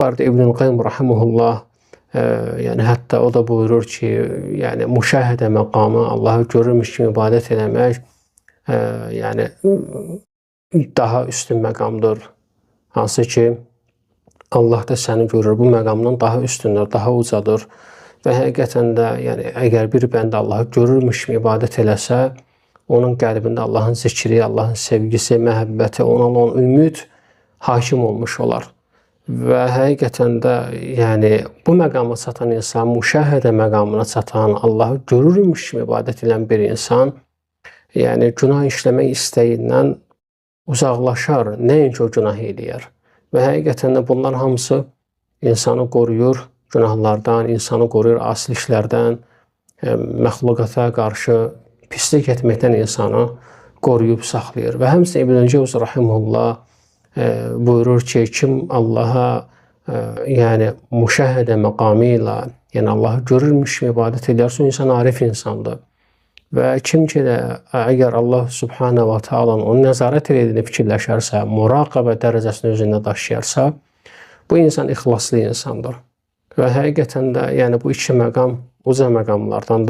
Barədə İbnül Qayyim rahimehullah yəni hətta o da buyurur ki, yəni müşahidə məqamı Allahı görürmüş kimi ibadət eləmək, yəni daha üstün məqamdır. Hansı ki Allah da səni görür. Bu məqamdan daha üstündür, daha ucadır. Və həqiqətən də, yəni əgər bir bəndə Allahı görürmüş kimi ibadət eləsə, onun qəlbində Allahın zikri, Allahın sevgisi, məhəbbəti, ona olan ümid hakim olmuş olar. Və həqiqətən də, yəni bu məqama çatan insan, müşahidə məqamına çatan, Allahı görürmüş kimi ibadət edən bir insan, yəni günah işləmək istəyindən uzaqlaşar, nəinki o günah eləyər. Və həqiqətən də bunlar hamısı insanı qoruyur günahlardan, insanı qoruyur asil işlərdən, məxluqata qarşı pislik etməkdən insanı qoruyub saxlayır. Və həmçinin İbn Cevz rahimehullah buyurur ki, kim Allaha yəni müşahidə məqamı ilə, yəni Allahı görürmüş kimi ibadət edərsə, o insan arif insandır. Və kim ki də əgər Allah Subhanahu va Taala'nın onu nəzarət etdiyini fikirləşərsə, muraqabə dərəcəsini özündə daşıyarsa, bu insan ixlaslı insandır. Və həqiqətən də, yəni bu iki məqam uca məqamlardandır.